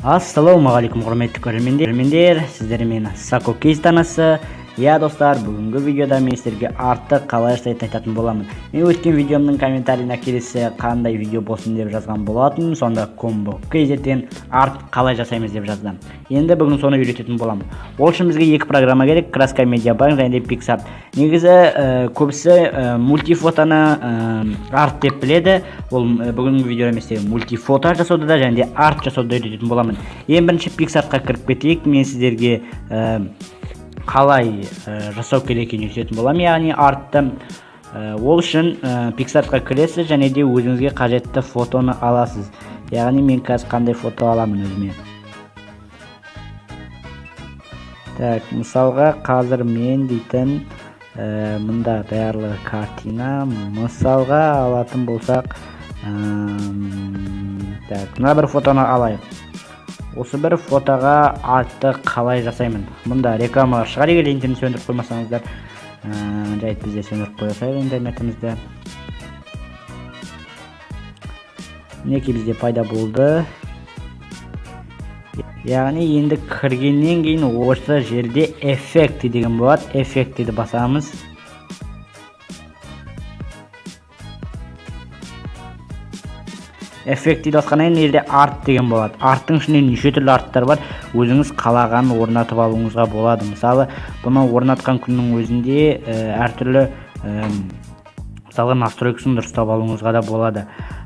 Ассалаумағалейкум, құрметті көрермендер, сіздермен Сако Кейс арнасы. Иә, достар, бүгінгі видеода мен сіздерге артты қалай жасайтынын айтатын боламын. Мен өткен видеомның комментарийіне келесі қандай видео болсын деп жазған болатын. Сонда Комбо KZ-тен арт қалай жасаймыз деп жаздым. Енді бүгін соны үйрететін боламын. Ол үшін бізге екі программа керек: Краска Media Bank және де PicsArt. Негізі көбісі мультифотоны арт деп біледі. Ол бүгінгі видеода мен сіздерге мультифото жасауды да және де арт жасауды да үйрететін боламын. Ең бірінші PicsArt-қа кіріп кетейік. Мен сіздерге қалай жасау керек екенін үйрететін боламын, яғни артты. Ол үшін PicsArt-қа кіресіз және де өзіңізге қажетті фотоны аласыз. Яғни мен қазір қандай фото аламын өзіме? Так, мысалға, қазір мен дейтін мында барлығы картина. Мысалға алатын болсақ, так, мына бір фотоны алайық. Осы бір фотоға артты қалай жасаймын? Мұнда рекламалар шығар, егер интернет сөндіріп қоймасаңыздар. Жайт, бізде сөндіріп қоя салайық интернетімізді. Мінекей, бізде пайда болды. Яғни енді кіргеннен кейін осы жерде эффекты деген болады. Эффектіді басамыз. Эффектіді басқаннан кейін жерде арт деген болады. Арттың ішінде неше түрлі арттар бар, өзіңіз қалағанын орнатып алуыңызға болады. Мысалы, бұны орнатқан күннің өзінде әртүрлі мысалға, настройкасын дұрыстап алуыңызға да болады.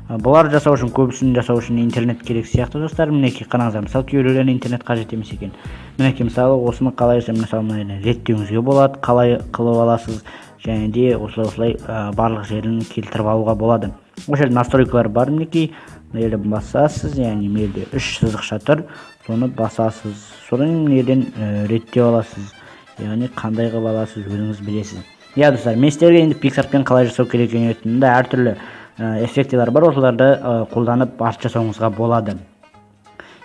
Бұлар жасау үшін, көбісін жасау үшін интернет керек сияқты, достар. Мінекей, қараңыздар, мысалы, кейбіреулеріне интернет қажет емес екен. Мінекей, мысалы, осыны қалай жасаймын? Мысалы, мына реттеуіңізге болады, қалай қылып аласыз, және де осылай осылай барлық жерін келтіріп алуға болады. Осы жерде настройкалар бар. Мінекей, мына жерде басасыз, яғни мына жерде үш сызықша тұр, соны басасыз. Содан кейін мына жерден реттеп аласыз, яғни қандай қылып аласыз, өзіңіз білесіз. Иә, достар, мен сіздерге енді PicsArt-пен қалай жасау керек екенін үйреттім. Мында әртүрлі эффектілер бар, осыларды қолданып арт жасауыңызға болады.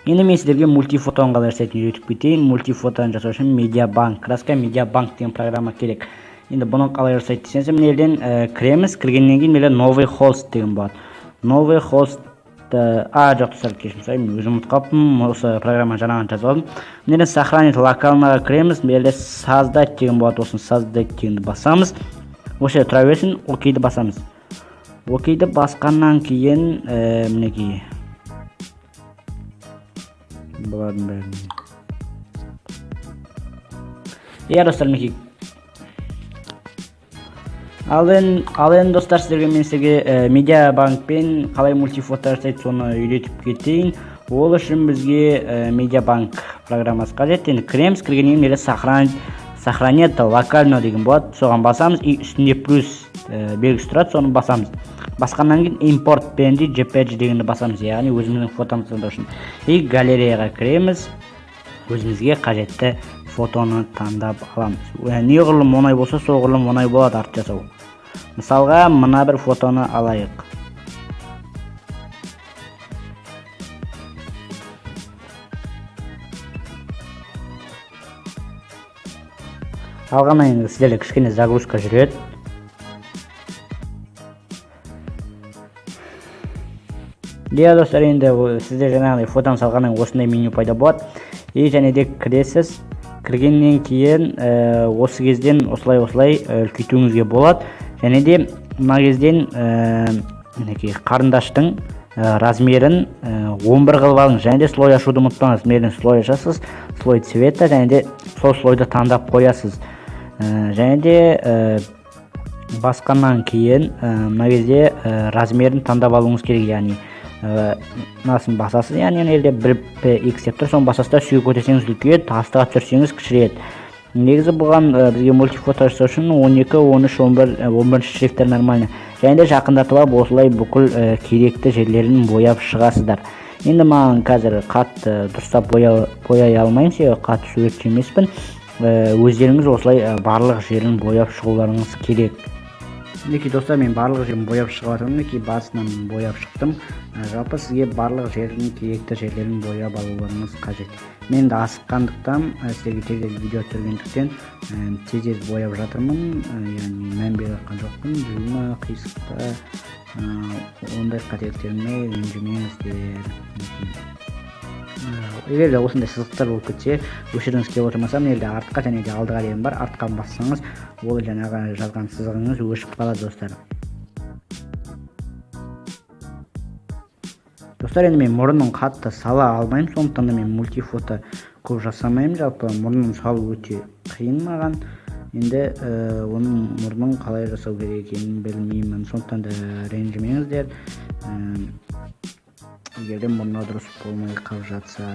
Енді мен сіздерге мультифотоны қалай жасайтынын үйретіп кетейін. Мультифотоны жасау үшін Media Bank, Краска Media Bank деген программа керек. Енді бұны қалай жасайды десеңіз, мына жерден кіреміз. Кіргеннен кейін мына жерде новый холст деген болады. Новый холст, а, жоқ, достар, кешірім сұраймын, өзім ұмытып қалыппын, осы программаны жаңа ғана жазып алдым. Мына жерден сохранить локальныйға кіреміз. Мына жерде создать деген болады, осыны создать дегенді басамыз. Осы жерде тұра берсін, окейді басамыз. Окейді басқаннан кейін мінекей, бұлардың бәрін, иә, достар, мінекей. Ал енді, достар, сіздерге мен сіздерге Media Bankпен қалай мультифото жасайды, соны үйретіп кетейін. Ол үшін бізге Media Bank программасы қажет. Енді кіреміз. Кіргеннен кейін мына жерде сохранить локально деген болады, соған басамыз. И үстінде плюс белгісі тұрады, соны басамыз. Басқаннан кейін импорт PNG JPG дегенді басамыз, яғни өзіміздің фотомызды таңдау үшін. И галереяға кіреміз, өзімізге қажетті фотоны таңдап аламыз. Неғұрлым оңай болса, соғұрлым оңай болады арт жасау. Мысалға, мына бір фотоны алайық. Алғаннан кейін сіздерде кішкене загрузка жүреді. Иә, достар, енді сізде жаңағыдай фотоны салғаннан кейін осындай меню пайда болады. И және де кіресіз. Кіргеннен кейін осы кезден осылай осылай үлкейтуіңізге болады. Және де мына кезден мінекей, қарындаштың размерін 11 қылып алыңыз. Және де слой ашуды ұмытпаңыз. Мына жерден слой ашасыз, слой цвета, және де сол слойды таңдап қоясыз. Және де басқаннан кейін мына кезде размерін таңдап алуыңыз керек, яғни мынасын басасыз, яғни ана жерде бір px деп тұр, соны басасыз да, үстіге көтерсеңіз үлкейеді, астыға түсірсеңіз кішірейеді. Негізі бұған бізге мультифото жасау үшін 12, 13, 11, 11 шрифттер нормально. Және де жақындатып алып, осылай бүкіл керекті жерлерін бояп шығасыздар. Енді маған қазір қатты дұрыстап бояй алмаймын, себебі қатты суретші емеспін. Өздеріңіз осылай барлық жерін бояп шығуларыңыз керек. Мінекей, достар, мен барлық жерін бояп шығып жатырмын. Мінекей, басынан бояп шықтым. Жалпы сізге барлық жерін, керекті жерлерін бояп алуларыңыз қажет. Мен де асыққандықтан, сіздерге тез тез видео түсіргендіктен, тез тез бояп жатырмын. Яғни мән беріп жатқан жоқпын, түзу ма, қисық па, ондай қателіктеріме ренжімеңіздер. Мінекей. Егер де осындай сызықтар болып кетсе, өшіргіңіз келіп отырмаса, мына жерде артқа және де алдыға деген бар. Артқа бассаңыз, ол жаңағы жазған сызығыңыз өшіп қалады, достар. Достар, енді мен мұрнын қатты сала алмаймын, сондықтан да мен мультифото көп жасамаймын. Жалпы мұрнын салу өте қиын маған. Енді оның мұрнын қалай жасау керек екенін білмеймін, сондықтан да ренжімеңіздер, егер де мұрны дұрыс болмай қалып жатса.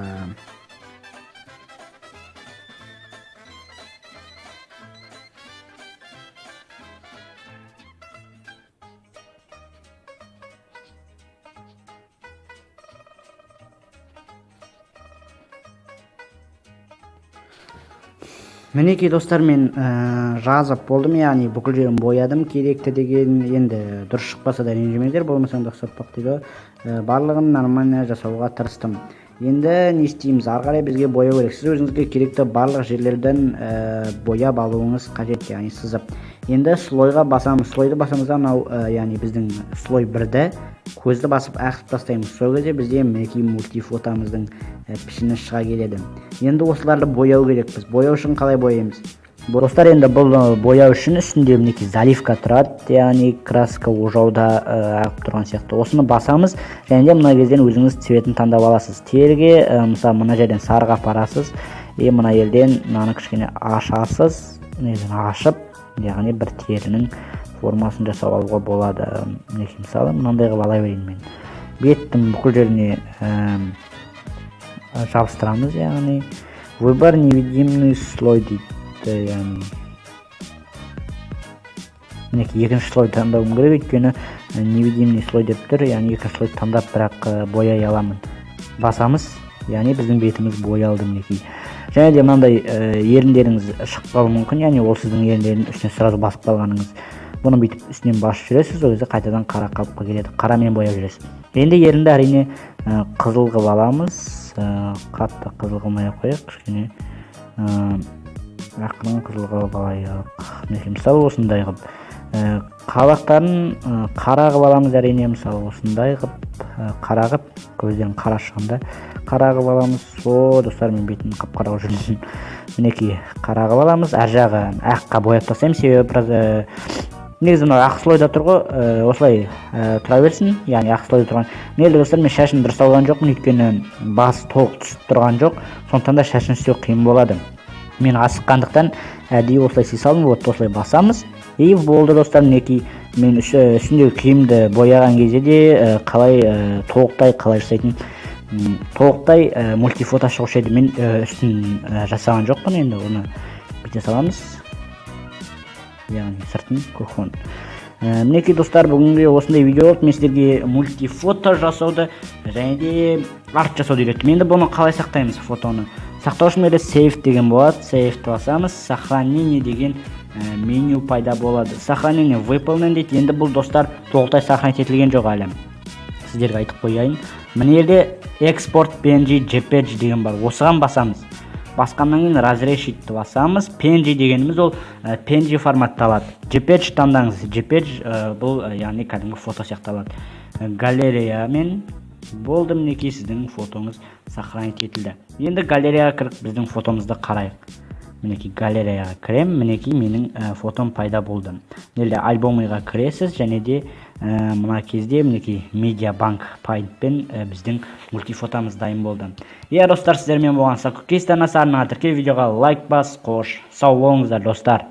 Мінекей, достар, мен жазып болдым, яғни бүкіл жерін боядым керекті деген. Енді дұрыс шықпаса да ренжімеңдер, болмаса да ұқсатпақ дейді ғой. Барлығын нормально жасауға тырыстым. Енді не істейміз? Ары қарай бізге бояу керек. Сіз өзіңізге керекті барлық жерлерден бояп алуыңыз қажет, яғни сызып. Енді слойға басамыз. Слойды басамыз да, мынау, яғни біздің слой бірді көзді басып ағытып тастаймыз. Сол кезде бізде, мінекей, мультифотомыздың пішіні шыға келеді. Енді осыларды бояу керекпіз. Бояу үшін қалай бояймыз, достар? Енді бұл бояу үшін үстінде, мінекей, заливка тұрады, яғни краска ожауда ағып тұрған сияқты. Осыны басамыз және де мына кезден өзіңіз цветін таңдап аласыз. Теріге, мысалы, мына жерден сарыға апарасыз и мына жерден мынаны кішкене ашасыз. Мына жерден ашып, яғни бір терінің формасын жасап алуға болады. Мінекей, мысалы, мынандай қылып ала берейін мен. Беттің бүкіл жеріне жабыстырамыз, яғни выбор невидимый слой дейді. Яғни, мінекей, екінші слой таңдауым керек, өйткені невидимый слой деп тұр, яғни екінші слойды таңдап, бірақ бояй аламын. Басамыз, яғни біздің бетіміз боялды, мінекей. Және де мынандай еріндеріңіз шығып қалуы мүмкін, яғни ол сіздің еріндердің үстіне сразу басып қалғаныңыз. Бұны бүйтіп үстінен басып жүресіз, ол кезде қайтадан қара қалыпқа келеді, қарамен бояп жүресіз. Енді ерінді, әрине, қызыл қылып аламыз. Қатты қызыл қылмай ақ қояйық, кішкене ақырын қызыл қылып алайық. Мінекей, мысалы, осындай қылып. Қабақтарын қара қылып аламыз, әрине. Мысалы, осындай қылып, қара қылып, көздерін қарашығында қара қылып аламыз. О, достар, мен бетім қап қара болып жүр. Мінекей, қара қылып аламыз. Ар жағы аққа бояп тастаймын, себебі біраз, негізі мынау ақ слойда тұр ғой, осылай тұра берсін, яғни ақ слойда тұрған. Мейлі, достар, мен шашын дұрыс алған жоқпын, өйткені басы толық түсіп тұрған жоқ, сондықтан да шашын істеу қиын болады. Мен асыққандықтан әдейі осылай істей салдым. Вот осылай басамыз и болды, достар. Мінекей, мен үстіндегі киімді бояған кезде де қалай, толықтай қалай жасайтын, толықтай мультифото шығушы еді. Мен үстін жасаған жоқпын. Енді оны бүйте саламыз, яғни сыртын көк фон. Мінекей, достар, бүгінгі осындай видео болды. Мен сіздерге мультифото жасауды және де арт жасауды үйреттім. Енді бұны қалай сақтаймыз? Фотоны сақтау үшін мына жерде save деген болады. Save-ті басамыз, сохранение деген меню пайда болады. Сохранение выполнен дейді. Енді бұл, достар, толықтай сохранить етілген жоқ әлі, сіздерге айтып қояйын. Мына жерде экспорт PNG JPEG деген бар, осыған басамыз. Басқаннан кейін разрешить басамыз. PNG дегеніміз ол PNG форматта алады. JPEG таңдаңыз. JPEG бұл, яғни кәдімгі фото сияқты алады. Галереямен болды. Мінекей, сіздің фотоңыз сохранить етілді. Енді галереяға кіріп, біздің фотомызды қарайық. Мінекей, галереяға кіремін. Мінекей, менің фотом пайда болды. Мына жерде альбомыға кіресіз және де мына кезде, мінекей, медиа банк пейнтпен біздің мультифотомыз дайын болды. Иә, достар, сіздермен болған Сакукис арнасы. Арнаға тіркел, видеоға лайк бас. Қош, сау болыңыздар, достар.